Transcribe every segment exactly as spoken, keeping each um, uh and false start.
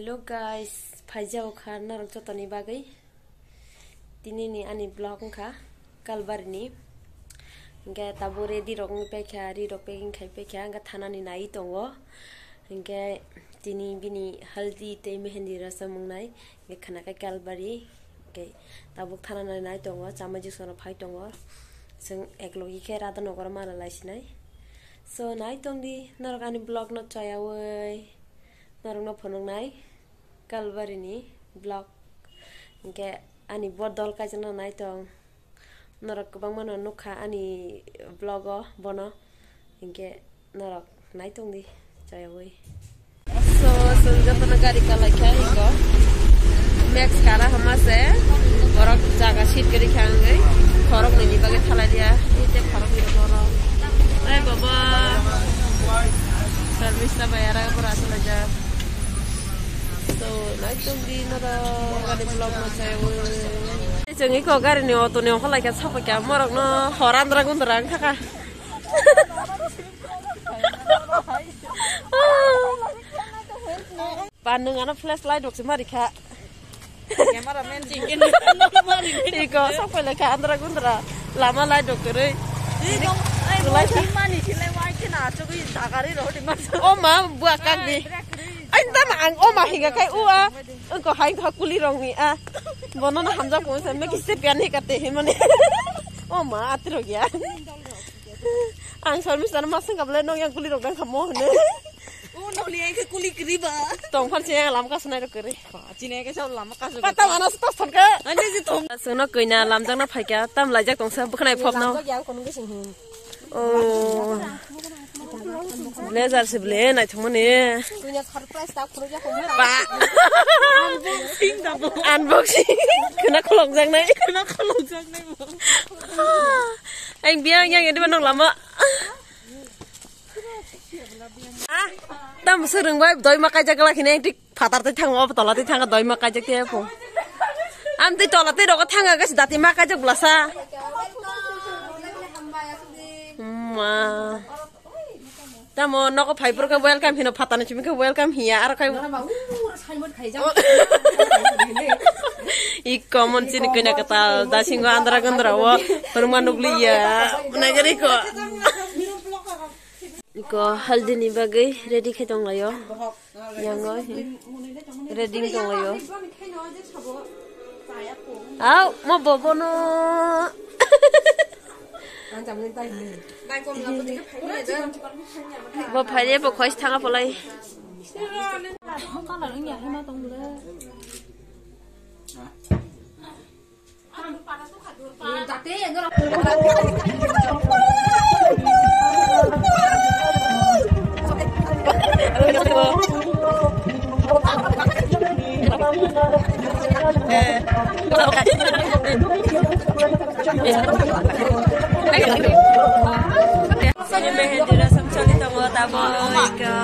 Hello guys, phaijao kha norok jotoni bagwi. Tini ni ani vlog wngkha Kalbari ni. Hinkhe tabuk ready rok wngwi paikha, ri rok packing khai paikha, hinkhe thana ni nai tongo. Hinkhe tini bini haldi tei mehendi rosam wngnai. Hinkhe khwna khe Kalbari, hinkhe tabuk thana nai nai tongo, chamai jwskango phai tongo. Chwng eklogi khe Radha Nogoro mala lai sinai. So, nai tongdi, norok ani vlog no chayawi, norok no phunuknai Kalbari ni vlog. Hinkhe ani bodol kaisa no nai tong. Norok kwbangma no nukha ani vlog o bono. Hinkhe norok nai tongdi chayawi. So, chwng jotono gari kalaikha iko. Max kara hama se. Borok jaga seat gari kha wngwi. Khorok nini bagwi thalai dia. Ite khorok ni borok. Ai baba. Service ta bayara borok asalaijak. So, nai tongdi norok ani vlog no chayawi. Chwng iko gari ni auto ni ongkhor laikha sapakya morok no hor andra gundra wngkha kha. Ba nwng ano flashlight rok se mari kha. Camera man jing ke nwng ano mari. Iko sok pai lai kha andra gundra lama light rok kwrwi. Iko, ai, kulai kha. Mani silai wai ke na chugwi dagari rok di mas. O ma bua kak di. Ai, tamo ang o ma hinga kai u a. Iko hai kha kuli rok ni a. Bono no hamjak mo se me kiste pian hi kate hi mane. O ma atro gya. Ang sormi sana masang kable nong yang kuli rok dang khamo hne. O nong ni yang ke kuli kri ba. Tong phar se yang lam ka sunai rok kri. Chini ke sa lam ka su. Pata mana sto son ka. Ani ji tong. Sono koina lamjak na phaikya tam laijak tong sa bukhnai phop no. Lamjak yang kono ke sing hin. Oh. Blazer se ble naithok mani. Kuina surprise ta khurja khurja. Ba. Unboxing da bo. Unboxing. Kena kholok jak nai. Kena kholok jak nai bo. Ang biya yang ini manong lama. Ah, tam sereng bai doi makai jak lagi nih. Phatar tei thango, obo tola tei thango, doi ma kaijak tei po. Am tei tola tei rogo thanga gasi dati ma kaijak blasa. Ma. Tamo nogo phai purkha welcome hino phatani chimikha welcome hiya aro khai. I common chini kanya katal dasingo andra gandra wo ruma nugliya. Nagari ko. Iko haldi ni bagwi ready khai tong laio. Yango hi ready tong laio. Au, mo bobo no. Bo phaile bo khois thanga polai. Mehendi rasam choli tongo tabo iko.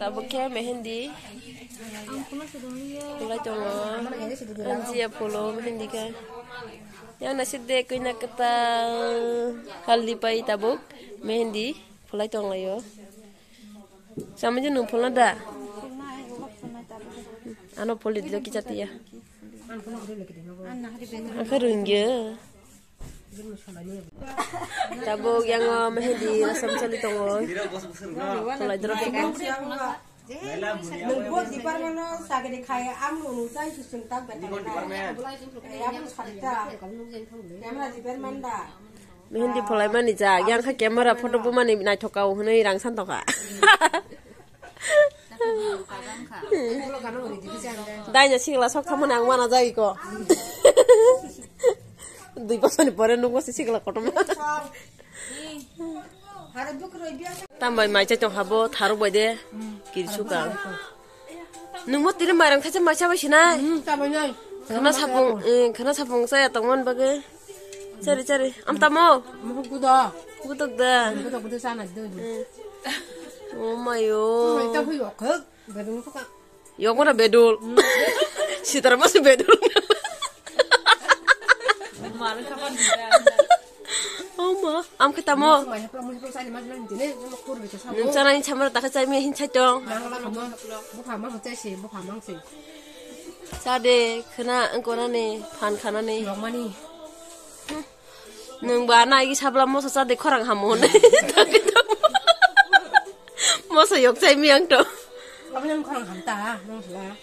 Tabuk khe mehendi phulai tongo. Ang jia phulo mehendi khe. Yang nasik de kwina kwtal haldi pai tabuk mehendi phulai tonglaio. Samajin nung phulna da? Ano phuli dilo kichatiya. Ang khe rungya. Tabuk yango mehendi rasam choli tongo. Tolai drop. Nung bo department o chakri khai, ang nung chai susung tak betai na. Yang sarita. Camera department da. Mehendi pholaimani jak, yang kha camera photo bumani naithok kao hwnwi rang san tongkha. Daina sikla sok thamani ang mana jagwi ko. Dui bosoni pore nukgo se sikla kotorma. Tambai mai chai tong habo tharok bai de. Kirsukang. Nungmo tiri mairang thaisa maisa bai sinai. Hmm, ta bai nai. Khana sapung, eh, khana sapung saya tongman bagwi. Chari, chari. Am tamo? Muhuk gudo. Gudo da. Gudo, gudo sana do. Eh. Oh my, oh. Mai ta hui yok. Bedul ko ka. Yok mana bedul. Hmm. Sitara masih bedul. Malu kapan dia? Oh ma, am khe tamo. Nung chanani chamar ta khe chai me hin chai tong. Bupha ma chai si, bupha mang si. Cha de, khna ang konani, phan khanani. Nung ba na igi sabla moso cha de khorang hamo ne. Moso yok chai mi ang to. Abo yang khorang ham ta, nung sala.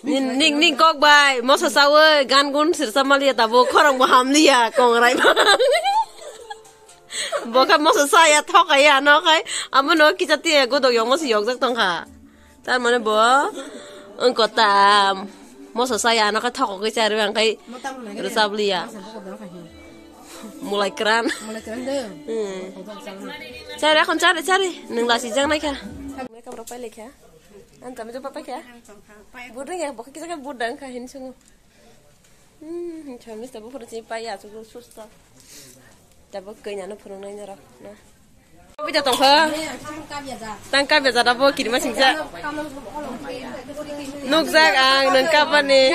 Ning, ning, ning kok bai, moso chawi, gan gun sirsa maliya tabo, khorang bo hamliya, kongrai ba. Bo kha moso chaya, thokaya, no khai, amo no kicha tiya, godok yok moso yok jak tong kha. Tar mane bo, wngko ta, moso chaya, no khai thokogwi charwi ang khai, rwchap liya. Mulai kran. Mulai kran de. Hmm. Chari, ekhon chari, chari. Nwng lasi jang naikha. Makeup rok pai laikha. Ang tami to papai kha. Budang ya, bokhe kisa khe budang kha hin sungo. Hmm, hin chami sta buphuru chi pai ya, chugo susto. Tabo kanya no phurung nai norok na. Bida tongkha. Tang kabya jada bo kirima singsa. Nukjak ang nung kabani.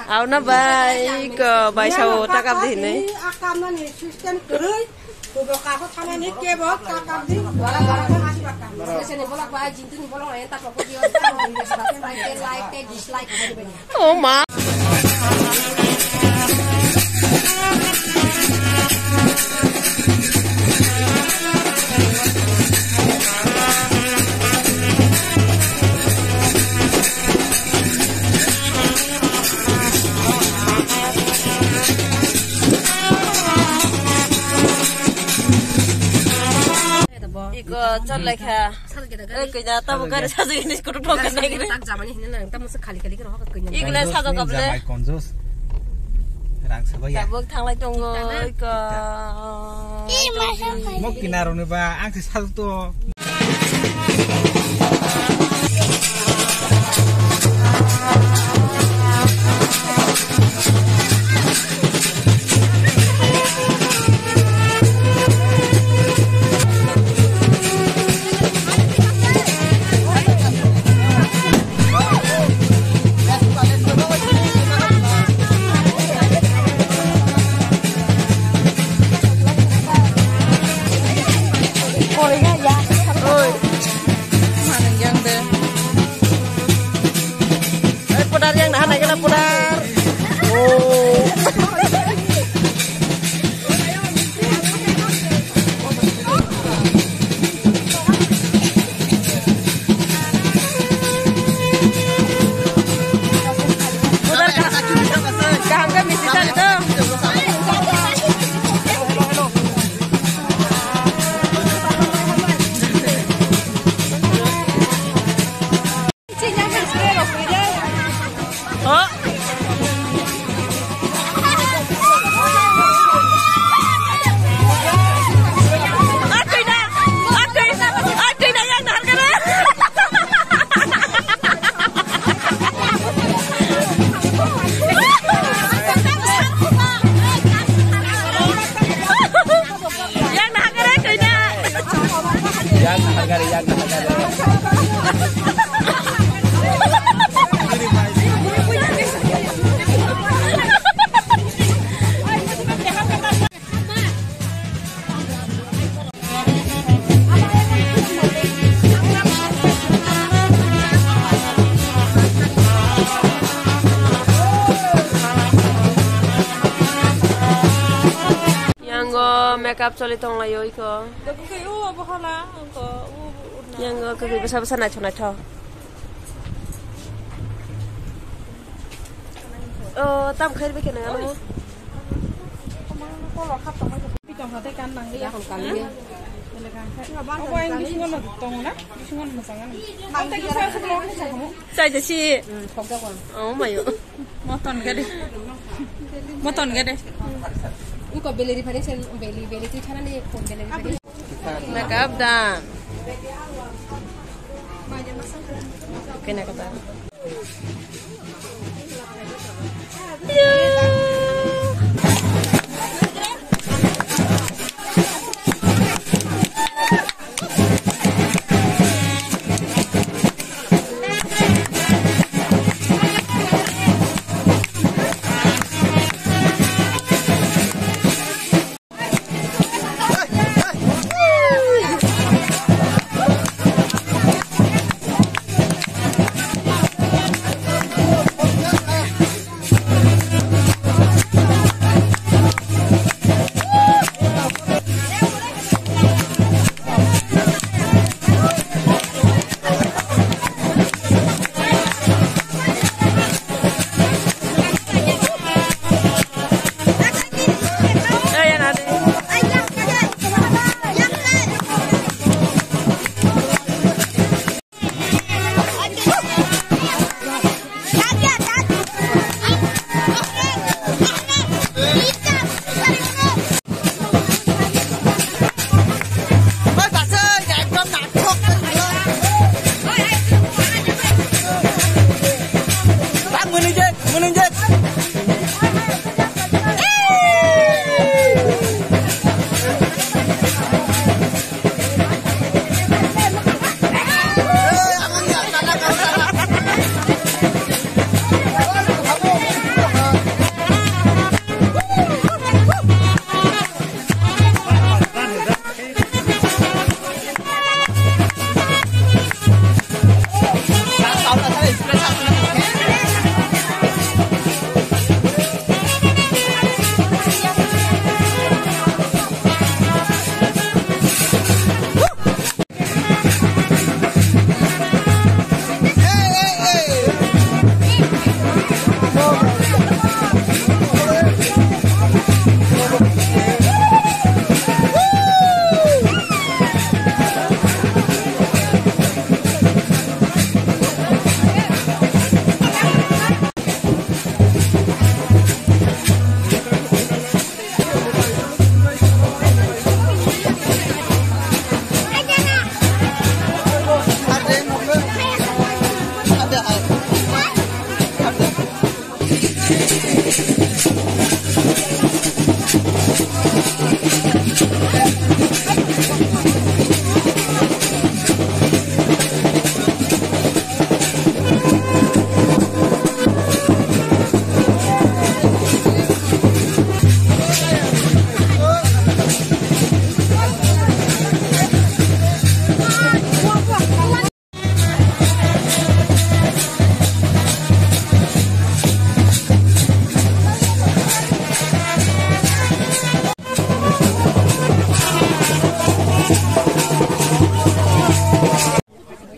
Auna bai ko bai sao takap de hinai. Kamani system kwrwi. Kubo kaso thanani kebo takap di. Sini bolak bai jinti ni bolong ayan tak pokok dia. Like, dislike. Oh ma. Iko chol lekha. Eh, kanya tamo gari sajagini kutu thok nai. Tak jamani hini nang, tamo se khali khali kero hok kanya. Igla sajak kable. Jamai konjos. Rang sabaya. Tabuk thanglai tongo, iko. Mo kinaro ni ba, ang se sajak to. Yang nahagare kena. Yang nahagare, yang nahagare. Yango makeup choli tonglaio iko. Yango kwrwi bwsa bwsa naithok naithok. O, tam khairwi khe nang ano. Pitong kha tei kan nang ya. Obo ayang bisingo no tongo na? Bisingo no mwchang ano. Chai jasi. Hmm, thok jago. Oh, mayo. Moton gede. Moton gede. Uko beleri phani sen beli, beli twi thanani phone beleri phani. Makeup done. Kena kata.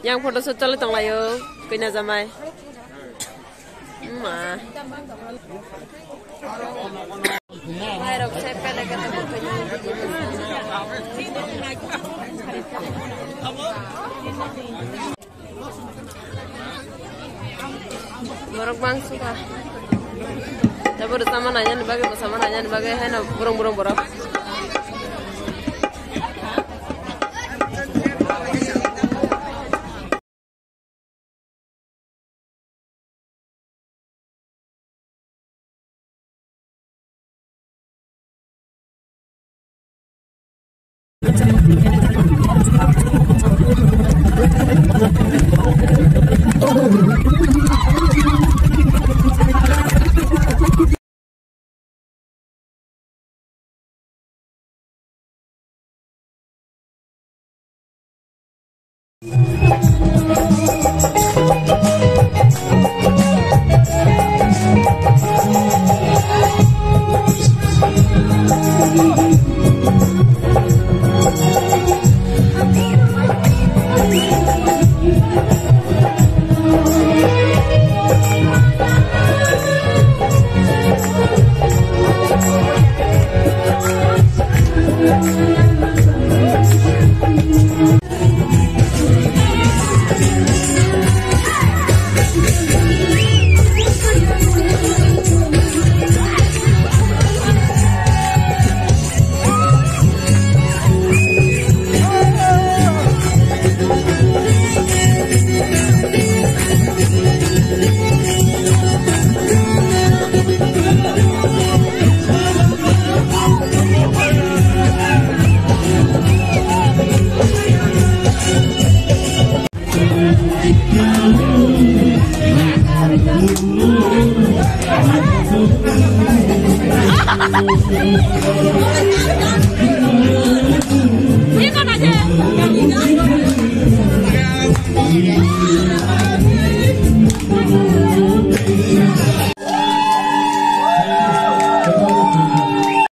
Yang photo shoot choli tonglaio, kanya jamai. Ma. Borok bangso kha. Tabuk rwchapma nainani bagwi, mochapma nainani bagwi haino burung burung borok.